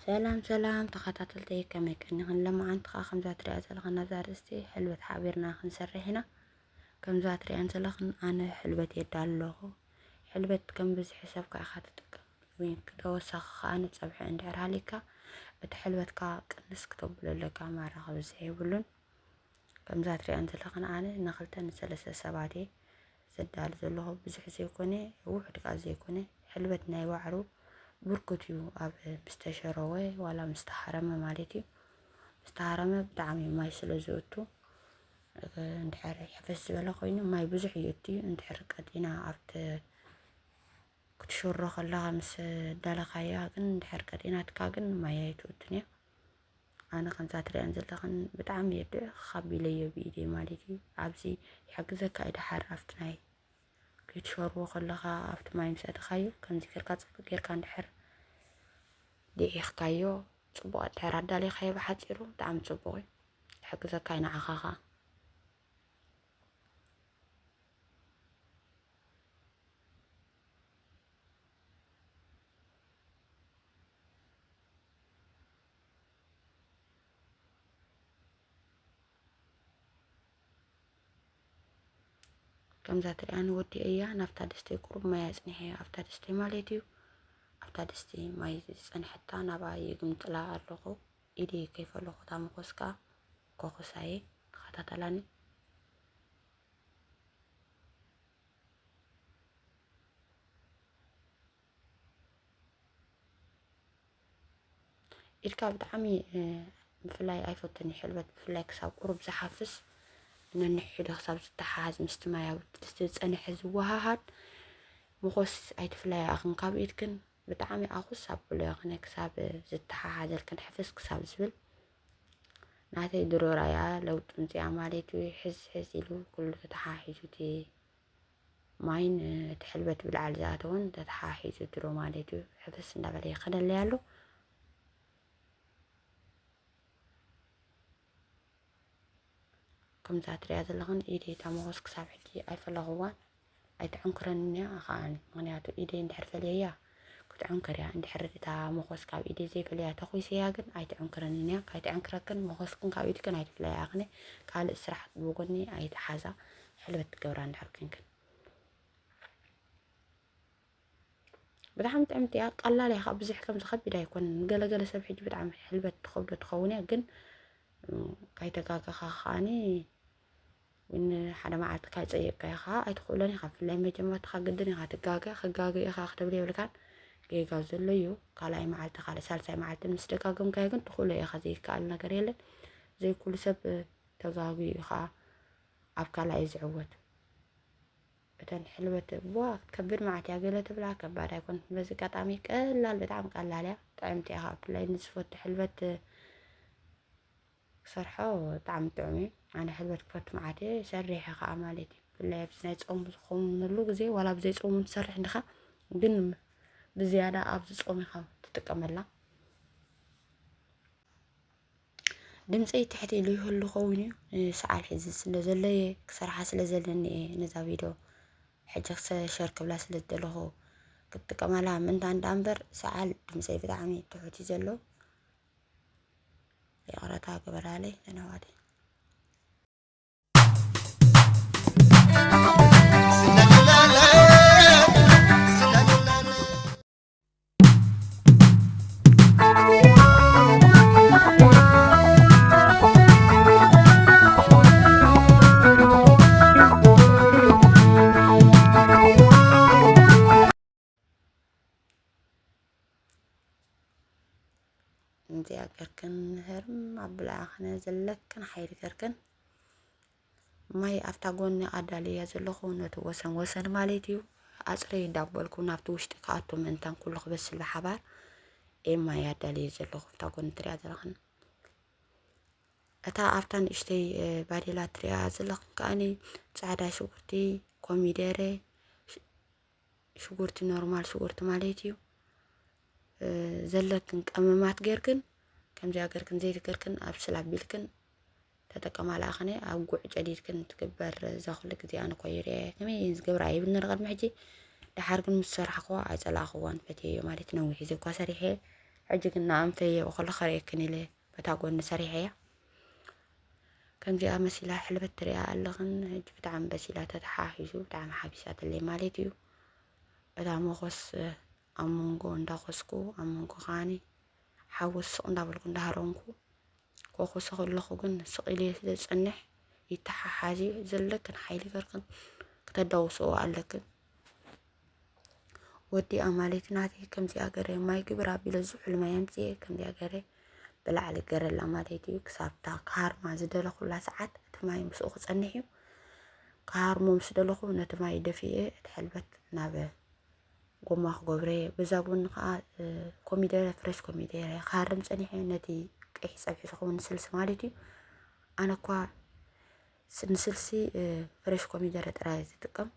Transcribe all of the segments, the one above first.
ሰላም ሰላም ተኸታተልተይ፣ ከመይ ቀኒኽን? ለማዓንቲ ኸዓ ከምዛ ትሪኣ ዘለኽን ናብዛ ኣርእስቲ ሕልበት ሓቢርና ክንሰርሕ ኢና። ከምዛ ትሪኣን ዘለኽን ኣነ ሕልበት የዳ ኣለኹ። ሕልበት ከም ብዝሒ ሰብ ከዓ ኢኻ ትጥቀም፣ ወይ ተወሳኺ ከዓ ንፀብሒ እንድሕር ሃሊካ እቲ ሕልበትካ ቅንስ ክተብሎ ኣለካ፣ ማራ ክብዝሕ የብሉን። ከምዛ ትሪኣን ዘለኽን ኣነ ንኽልተ ንሰለስተ ሰባት እየ ዘዳሉ ዘለኹ። ብዙሕ ዘይኮነ፣ ውሑድ ከዓ ዘይኮነ፣ ሕልበት ናይ ዋዕሩ ብርኩት እዩ። ኣብ ምስ ተሸረወ ዋላ ምስ ተሃረመ ማለት እዩ። ምስ ተሃረመ ብጣዕሚ ማይ ስለ ዝእቱ፣ እንድሕር ሕፍስ ዝበለ ኮይኑ ማይ ብዙሕ እዩ እትዩ። እንድሕር ቀጢና ኣብቲ ክትሽሮ ከለኻ ምስ ዳለኻያ ግን እንድሕር ቀጢናትካ ግን ማይ ኣይትእቱን እያ። ኣነ ከምዛ ትሪኣን ዘለኽን ብጣዕሚ እየ ድዕኽ ኣቢለዮ ብኢደይ ማለት እዩ። ኣብዚ ይሕግዘካ እዩ ደሓር ኣብቲ ናይ ክትሸርቦ ከለኻ ኣብቲ ማይ ምስ ኣእተኻዮ ከምዚ ጌርካ ጽብቅ ጌርካ እንድሕር ድዒኽካዮ ጽቡቅ እንድሕር ኣዳሊኻዮ ብሓጺሩ ብጣዕሚ ጽቡቅ እዩ። ይሕግዘካ እዩ ንዓኻ ኸኣ። ከምዛ ትሪኣኒ ወዲኤያ ናብታ ድስቲ ቁሩብ ማይ ኣጽኒሐ ኣብታ ድስቲ ማለት እዩ። ኣብታ ድስቲ ማይ ዝጸንሐታ ናብኣ ይግምጥላ ኣለኹ። ኢደይ ከይፈለኹ እታ መኾስ ከኣ ኮኾሳየ ተኸታተላኒ። ኢድካ ብጣዕሚ፣ እ፣ ምፍላይ ኣይፈቱን እዩ ሕልበት፣ ብፍላይ ክሳብ ቁሩብ ዝሓፍስ ነንሕዱ ክሳብ ዝተሓሓዝ ምስቲ ማይ ኣብ ድስቲ ዝጸንሐ ዝወሃሃድ ምኾስ ኣይትፍለያ ኢኽን ካብ ኢድክን። ብጣዕሚ ኣኹስ ኣብሎ ኢኽን ክሳብ ዝተሓሓዘልክን ሕፍስ ክሳብ ዝብል። ናተይ ድሮ ራያ ለውጢ ምጽኣ ማለት እዩ። ሕዝ ሕዝ ኢሉ ኩሉ ተተሓሒዙ እቲ ማይን እቲ ሕልበት ብላዕሊ ዝኣተወን ተተሓሒዙ ድሮ ማለት እዩ። ሕፍስ እንዳበለ ይኸደለይ ኣሎ። ከምዛ ትሪኣ ዘለኽን ኢደይ እታ መኾስ ክሳብ ሕጂ ኣይፈለኽዋን፣ ኣይትዕንክረንን እያ ኸኣኒ። ምኽንያቱ ኢደይ እንድሕር ፈልየያ ክትዕንክር እያ። እንድሕር እታ መኾስ ካብ ኢደይ ዘይፈለያ ተኹይሰያ ግን ኣይትዕንክረንን እያ። ካይትዕንክረክን መኾስክን ካብ ኢድክን ኣይትፍለያ ኢኽን። ካልእ ስራሕ ብጎኒ ኣይትሓዛ፣ ሕልበት ትገብራ እንድሕር ኮንክን። ብጣዕሚ ጥዕምቲ እያ፣ ቀላል እያ፣ ካብ ብዙሕ ከምዚ ከቢድ ኣይኮነን። ንገለገለ ሰብ ሕጂ ብጣዕሚ ሕልበት ትኸብዶ ትኸውን እያ፣ ግን፣ እም፣ ካይተጋገኻ ከኣኒ እውን ሓደ መዓልቲ ካይጸየቅካዮ ከኣ ኣይትኽእሎን ኢኻ። ብፍላይ መጀመርትኻ ግድን ኢኻ ትጋገ፣ ክጋገ ኢኻ ክትብል የብልካን። ጌጋ ዘሎ እዩ። ካልኣይ መዓልቲ፣ ካልእ ሳልሳይ መዓልቲ ምስ ደጋገምካዮ ግን ትኽእሎ ኢኻ፣ ዘይከኣል ነገር የለን። ዘይኩሉ ሰብ ተጋግዩ እዩ ከኣ ኣብ ካልኣይ ዝዕወት። እተን ሕልበት፣ ዋ፣ ክትከብድ መዓት እያ ገለ ትብላ፣ ከባድ ኣይኮነትን። በዚ ኣጋጣሚ ቀላል፣ ብጣዕሚ ቀላል እያ፣ ጥዕምቲ እያ። ብፍላይ ንዝፈቱ ሕልበት ክሰርሖ ብጣዕሚ ጥዑም እዩ። ኣነ ሕልበት ክፈቱ መዓት እየ፣ ሰሪሐ ከኣ ማለት እዩ። ብፍላይ ኣብዚ ናይ ጾም ዝኾነሉ ግዜ፣ ዋላ ኣብ ዘይጾም እውን ትሰርሕ እንዲኻ፣ ግን ብዝያዳ ኣብዚ ጾም ኢኻ ትጥቀመላ። ድምፀይ ትሕት ኢሉ ይህሉ ኸውን እዩ። ሰዓል ሒዚ ስለ ዘሎ እየ፣ ክሰርሓ ስለ ዘለኒ እየ ነዛ ቪድዮ ሕጂ ክሰ-፣ ሸር ክብላ ስለ ዝደለኹ ክጥቀመላ ምእንታን ደኣ እምበር፣ ሰዓል ድምፀይ ብጣዕሚ ትሑት እዩ ዘሎ። ይቕረታ ግበራለይ ነነዋዲ። እንዚኣ ገርክን ህርም ኣብላ ኣኽነ ዘለክን ሓይሊ ገርክን ማይ ኣብታ ጎኒ ኣዳልያ ዘለኹ ነቲ ወሰን ወሰን ማለት እዩ። ኣጽረይ እንዳበልኩ ናብቲ ውሽጢ ክኣቱ ምእንታን ኩሉ ክበስል ብሓባር እየ ማይ ኣዳልየ ዘለኹ። ኣብታ ጎኒ ትሪኣ ዘለኽን እታ ኣብታ ንእሽተይ፣ እ፣ ባዴላ ትሪኣ ዘለኽን ከኣኒ ጻዕዳ ሽጉርቲ፣ ኮሚደረ፣ ሽ-፣ ሽጉርቲ ኖርማል ሽጉርቲ ማለት እዩ። እ፣ ዘለክን ቀመማት ጌርክን ከምዚኣ ጌርክን ዘይቲ ጌርክን ኣብስል ኣቢልክን ተጠቀማላ። ኣኽነ ኣብ ጉዕ ጨዲድክን ትግበር እዛ ኩሉ ግዜ ኣነ እኮ ይሪኣ እየ። ከመይ እየን ዝገብራ ይብልኒ ቅድሚ ሕጂ። ደሓር ግን ምስ ሰራሕክዋ ኣይጸላእክዋን፣ ፈትየዮ ማለት ነዊሕ ግዜ እኳ ሰሪሐ ሕጂ ግን ንኣንፈየ ብኸሎ ከርእየክን ኢለ በታ ጎኒ ሰሪሐያ። ከምዚኣ መሲላ ሕልበት ትሪኣ ኣለኽን። ሕጂ ብጣዕሚ በሲላ ተተሓሒዙ ብጣዕሚ ሓቢሳትለይ ማለት እዩ። እታ መኾስ ኣብ መንጎ እንዳኾስኩ ኣብ መንጎ ከዓኒ ሓዊ ስቕ እንዳበልኩ እንዳሃረምኩ ኮኹሶ ከለኹ ግን ስቕ ኢለ ስለ ዝጸንሕ ይተሓሓዝ እዩ። ዘለክን ሓይሊ ገርክን ክተዳውስኦ ኣለክን። ወዲኣ ማለት ናተይ ከምዚኣ ገረ ማይ ግብር ኣቢለ ዝሑል ማይ ኣምጽኤ ከምዚኣ ገረ ብላዕሊ ገረላ ማለት እዩ። ክሳብ እታ ክሃርማ ዝደለኹላ ሰዓት እቲ ማይ ምስኡ ክጸንሕ እዩ። ክሃርሞ ምስ ደለኹ ነቲ ማይ ደፊኤ እቲ ሕልበት ናብ ጎማ ክገብሮ እየ። በዛ ጎኒ ከዓ ኮሚደረ፣ ፍሬሽ ኮሚደረ ክሃርም ጸኒሐ፣ ነቲ ቀይሕ ጸብሒ ዝኸውን ስልሲ ማለት እዩ። ኣነ እኳ ስ-፣ ንስልሲ ፍሬሽ ኮሚደረ ጥራይ እየ ዝጥቀም።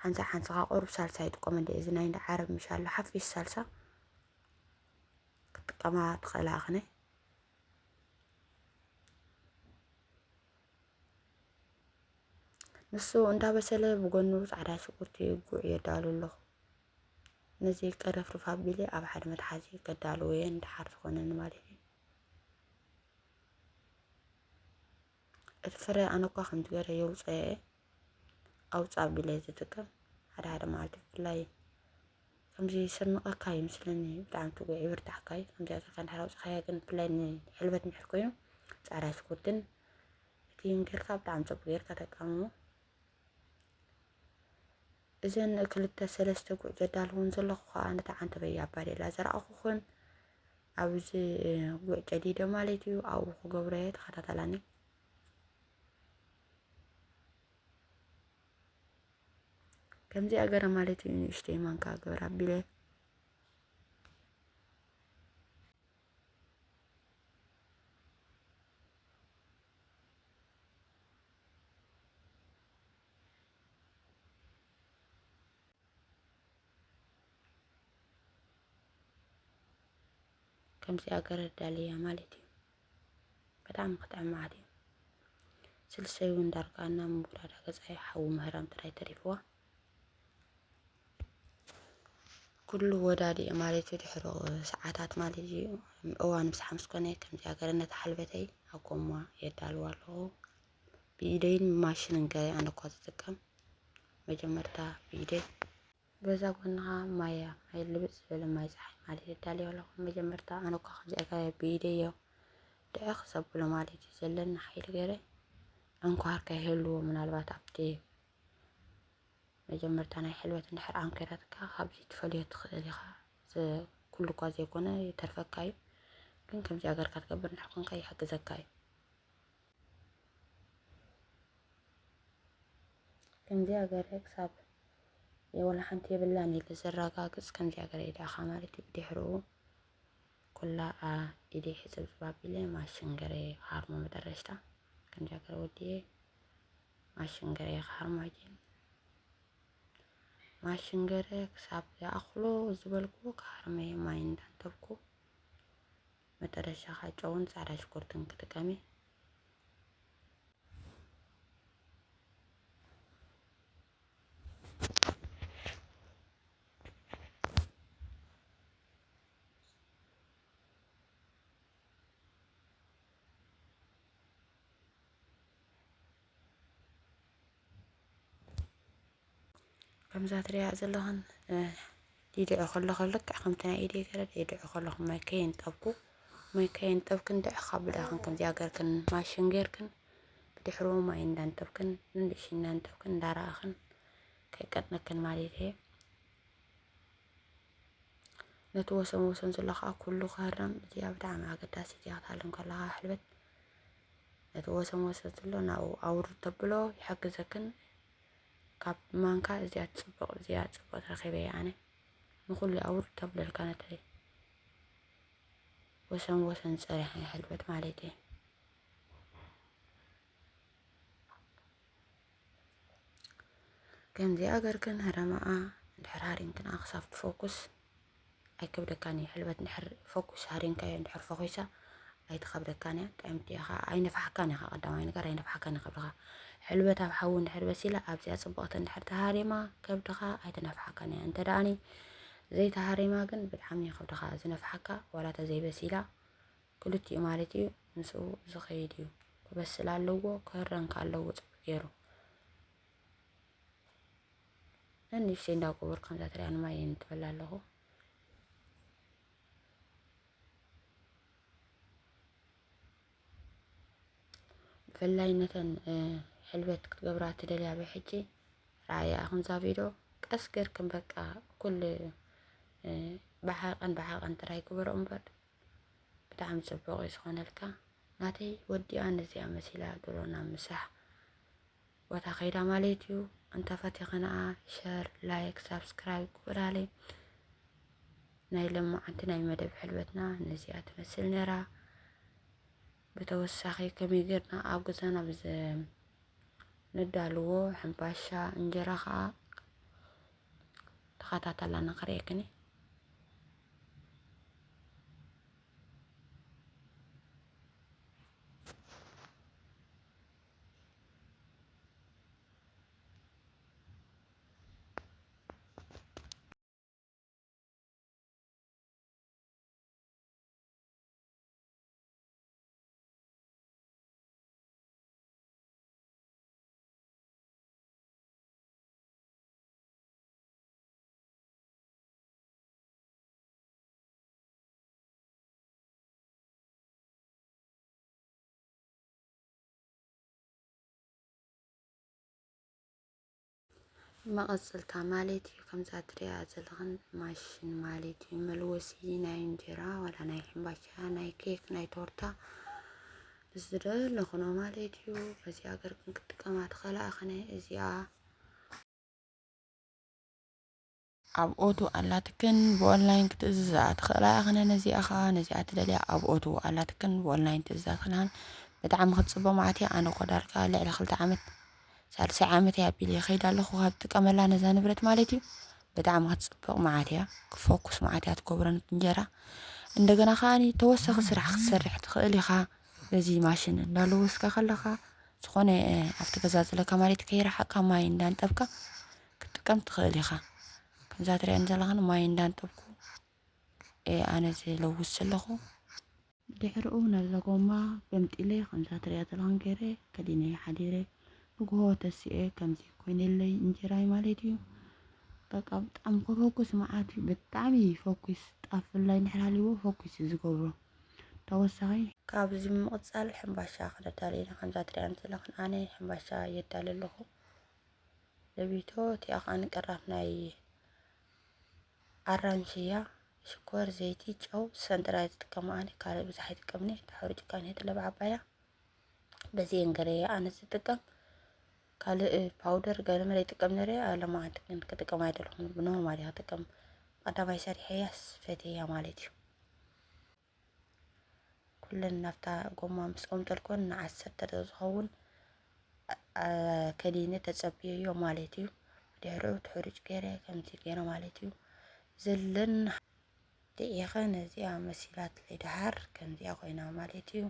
ሓንሳ ሓንሳ ከዓ ቁሩብ ሳልሳ ይጥቀመሉ እየ። እዚ ናይ እንዳ ዓረብ ምሻሎ ሓፊስ ሳልሳ ክጥቀማ ትኽእላ ኣኽነ። ንሱ እንዳበሰለ ብጎኑ ጻዕዳ ሽጉርቲ ጉዕ የዳሉ ኣለኹ። ነዚ ቀረፍርፍ ኣቢለ ኣብ ሓደ መትሓዚ ከዳልዎ እየ፣ እንድሓር ዝኾነኒ ማለት እዩ። እቲ ፍረ ኣነ እኳ ከምቲ ገረ የውፅኦ እየ፣ ኣውፅ ኣቢለ እየ ዝጥቀም። ሓደ ሓደ መዓልቲ ብፍላይ ከምዚ ሰንቐካ ይመስለኒ፣ ብጣዕሚ ትጉዕ ይብርታዕካ እዩ። ከምዚኣ ጌርካ እንድሕር ኣውፅኻያ ግን ብፍላይ ንሕልበት እንድሕር ኮይኑ ፃዕዳ ሽጉርትን እቲን ጌርካ ብጣዕሚ ፅቡቅ ጌርካ ተቃምሞ። እዘን ክልተ ሰለስተ ጉዕ ዘዳልውን ዘለኹ ከዓ ነታ ዓንተበያ ኣባዴላ ዘርኣኹኽን ኣብዚ ጉዕ ጨዲደ ማለት እዩ። ኣብኡ ክገብረ እየ፣ ተኸታተላኒ። ከምዚኣ ገረ ማለት እዩ፣ ንእሽተይ ማንካ ግብር ኣቢለ። ከምዚኣ ገረ ዳልያ ማለት እዩ። ብጣዕሚ ክጥዕም መዓት እዩ። ስልሰይ እውን ዳርጋ እና ምውዳዳ ገጻ እዩ። ሓዊ ምህራም ጥራይ ተሪፍዋ። ኩሉ ወዳዲኡ ማለት እዩ። ድሕሪ ሰዓታት ማለት እዩ። እዋን ምሳሕ ምስ ኮነ ከምዚኣ ገረ ነታ ሓልበተይ ኣብ ጎማ የዳልዋ ኣለኹ። ብኢደይን ማሽንን ገረ ኣነ እኳ ዝጥቀም። መጀመርታ ብኢደይ በዛ ጎንኻ ማያ፣ ማይ ልብጥ ዝበለ ማይ ጸሓይ ማለት የዳልዮ ኣለኹ። መጀመርታ ኣነ እኳ ከምዚኣ ገረ ብኢደዮ ድዕኽ ዘብሎ ማለት እዩ ዘለኒ ሓይሊ ገረ። ኣንኳር ከይህልዎ ምናልባት ኣብቲ መጀመርታ ናይ ሕልበት እንድሕር ኣንኪራትካ ካብዚ ትፈልዮ ትኽእል ኢኻ። ዘ-፣ ኩሉ እኳ ዘይኮነ ይተርፈካ እዩ፣ ግን ከምዚኣ ገርካ ትገብር እንድሕር ኮንካ ይሕግዘካ እዩ። ከምዚኣ ገረ ክሳብ ወላ ሓንቲ የብላን ኢለ ዘረጋግጽ፣ ከምዚኣ ገረ ይድኣኻ ማለት እዩ። ብድሕርኡ ኩላ ኣ-፣ ኢደይ ሕጽብጽብ ኣቢለ ማሽን ገረ ሃርሞ መጠረሽታ። ከምዚኣ ገረ ወዲኤ ማሽን ገረ ይሃርሞ ሕጂ። ማሽን ገረ ክሳብ ይኣኽሎ ዝበልኩ ክሃርመ ማይ እንዳንተብኩ፣ መጠረሻ ከዓ ጨውን ጻዕዳ ሽኮርትን ክጥቀም እየ። ከምዛ ትሪኣ ዘለኽን፣ እ፣ ይድዖ ከለኹ ልክዕ ከምቲ ናይ ኢደይ ገረድ ይድዖ ከለኹ ማይ ከየንጠብኩ፣ ማይ ከየንጠብክን ድዕኽ ኣብልኣኽን ከምዚኣ ገርክን ማሽን ጌርክን ብድሕሩ ማይ እንዳንጠብክን ንንእሽተይ እንዳንጠብክን እንዳረኣኽን ከይቀጥነክን ማለት እየ። ነቲ ወሰን ወሰን ዘሎ ከዓ ኩሉ ክህረም። እዚኣ ብጣዕሚ ኣገዳሲት እያ ክትሃርም ከለኻ ሕልበት። ነቲ ወሰን ወሰን ዘሎ ናብኡ ኣውርድ ተብሎ ይሕግዘክን። ካብ ማንካ እዚኣ ትፅብቕ፣ እዚኣ ፅብቕቲ ረኺበያ ኣነ። ንኹሉ ኣውርድ ተብለልካ ነቲ ወሰን ወሰን ዝፀርሐ ሕልበት ማለት እየ። ከምዚኣ ገርክን ህረማኣ እንድሕር ሃሪምክንኣ ክሳብ ትፈኩስ ኣይከብደካን እዩ። ሕልበት እንድሕር ፈኩስ ሃሪምካዮ እንድሕር ፈኺሳ ኣይትኸብደካን እያ። ጥዕምቲ እያ ኸዓ፣ ኣይነፍሓካን እያ ኸዓ፣ ቀዳማይ ነገር ኣይነፍሓካን እያ ከብድኻ። ሕልበት ኣብ ሓዊ እንድሕር በሲላ ኣብዚኣ ጽብቕቲ እንድሕር ተሃሪማ ከብድኻ ኣይትነፍሓካን እያ። እንተ ደኣኒ ዘይተሃሪማ ግን ብጣዕሚ ከብድኻ ዝነፍሓካ፣ ዋላ ተዘይበሲላ ክልቲኡ ማለት እዩ። ምስኡ ዝኸይድ እዩ። ክበስል ኣለዎ፣ ክህረን ከ ኣለዎ ጽቡቅ ገይሩ። ንእሽተይ እንዳቆበርኩ ከምዛ ትሪኣኒ ማይ እንትበላ ኣለኹ። ብፍላይ ነተን፣ እ፣ ሕልበት ክትገብራ ትደልያ ብሕጂ ረኣያ ኣኹን እዛ ቪድዮ። ቀስ ገርክን በቃ ኩሉ፣ እ፣ ብዓቐን ብዓቐን ጥራይ ግበሮ እምበር ብጣዕሚ ጽቡቕ እዩ ዝኾነልካ። ናተይ ወዲኣ ነዚኣ መሲላ ድሮ ናብ ምሳሕ ቦታ ከይዳ ማለት እዩ። እንተፈቲኽንኣ ሸር፣ ላይክ፣ ሳብስክራይብ ግበራለይ። ናይ ለማዓንቲ ናይ መደብ ሕልበትና ነዚኣ ትመስል ነራ። ብተወሳኺ ከመይ ጌርና ኣብ ገዛና ብዘ-፣ ነዳልዎ ሕምባሻ እንጀራ ኸኣ ተኸታተላና ክርእየክን እየ። መቐጸልታ ማለት እዩ። ከምዛ ትሪኣ ዘለኽን ማሽን ማለት እዩ። መልወሲ ናይ እንጀራ ዋላ ናይ ሕምባሻ፣ ናይ ኬክ፣ ናይ ቶርታ ዝደለኽኖ ማለት እዩ። በዚኣ ገርክን ክትጥቀማ ትኽእላ ኢኽን። እዚኣ ኣብ ኦቱ ኣላትክን ብኦንላይን ክትእዝዛ ትኽእላ ኢኽን። ነዚኣ ኸኣ፣ ነዚኣ ትደልያ ኣብ ኦቱ ኣላትክን ብኦንላይን ትእዝዛ ትኽእላ ኢኽን። ብጣዕሚ ክትጽብቕ መዓት እያ። ኣነ እኮ ዳርጋ ልዕሊ ክልተ ዓመት፣ ሳልሳይ ዓመት እያ ኣቢለ ይኸይድ ኣለኹ ካብ ትጥቀመላ ነዛ ንብረት ማለት እዩ። ብጣዕሚ ክትጽብቕ መዓት እያ። ክፎኩስ መዓት እያ ትገብሮ ነቲ እንጀራ። እንደገና ከኣኒ ተወሳኺ ስራሕ ክትሰርሕ ትኽእል ኢኻ። በዚ ማሽን እንዳለወስካ ከለኻ ዝኾነ፣ እ፣ ኣብቲ ገዛ ዘለካ ማለት ከይረሓቕካ ማይ እንዳንጠብካ ክትጥቀም ትኽእል ኢኻ። ከምዛ ትሪኣን ዘለኻን ማይ እንዳንጠብኩ፣ እ፣ ኣነ ዝለውስ ዘለኹ። ድሕሪኡ ነዛ ጎማ ገምጢለ ከምዛ ትሪኣ ዘለኻን ገይረ ከዲነ ሓዲረ። ንግሆ ተሲኤ ከምዚ ኮይነለይ እንጀራይ ማለት እዩ። በቃ ብጣዕሚ ከፈኩስ መዓት እዩ። ብጣዕሚ ፈኩስ ጣፍ ብፍላይ እንድሕር ሃልይዎ ፈኩስ እዩ ዝገብሮ። ተወሳኺ ካብዚ ብምቕጻል ሕምባሻ ክነዳሊ ኢና። ከምዛ ትሪኣን ዘለኽን ኣነ ሕምባሻ የዳሊ ኣለኹ። ለቢቶ እቲኣ ኸኣ ንቅራፍ ናይ ኣራንሺ እያ። ሽኮር፣ ዘይቲ፣ ጨው፣ ሰን ጥራይ ዝጥቀም ኣነ፣ ካልእ ብዙሕ ኣይጥቀምን እየ። ተሕሩጭ ቃንየ ጥለብ ዓባያ። በዚኤን ገለ እየ ኣነ ዝጥቀም። ካልእ ፓውደር ገለ መለ ይጥቀም ነይረ፣ ሎማዓንቲ ግን ክጥቀም ኣይደለኹን። ብኖርማል እየ ክጥቀም። ቀዳማይ ሰሪሐያስ ፈትየያ ማለት እዩ። ኩለን ናብታ ጎማ ምስ ቀምጠልኩን ንዓሰርተ ደቂቕ ዝኸውን፣ ኣ-፣ ከዲነ ተጸብየዮ ማለት እዩ። ድሕሪኡ ትሕሩጭ ገይረ ከምዚ ገይረ ማለት እዩ። ዘለን ድዒኸ ነዚኣ መሲላትለይ ደሓር ከምዚኣ ኮይና ማለት እዩ።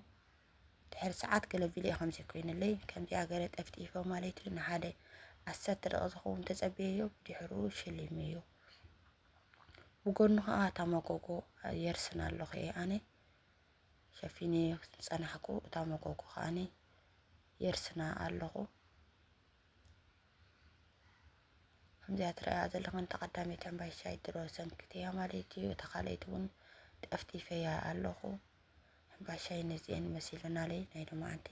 ድሕሪ ሰዓት ገለ ቢለ ከምዚ ኮይንለይ፣ ከምዚኣ ገለ ጠፍጢፈ ማለት እዩ። ንሓደ ዓሰርተ ደቂቕ ዝኸውን ተጸብየዮ፣ ብድሕሪኡ ሽሊመዮ። ብጎኑ ኸዓ እታ መጎጎ የርስና ኣለኹ እየ ኣነ። ሸፊነ ዝጸናሕኩ እታ መጎጎ ኸዓኒ የርስና ኣለኹ። ከምዚኣ ትረኣያ ዘለኽን ተቐዳመይቲ ሕምባሻይ ድሮ ሰንኪተያ ማለት እዩ። እታ ካልኣይቲ እውን ጠፍጢፈያ ኣለኹ። ሕምባሻይ ነዚኤን መሲሉናለይ ናይ ሎማዓንቲ።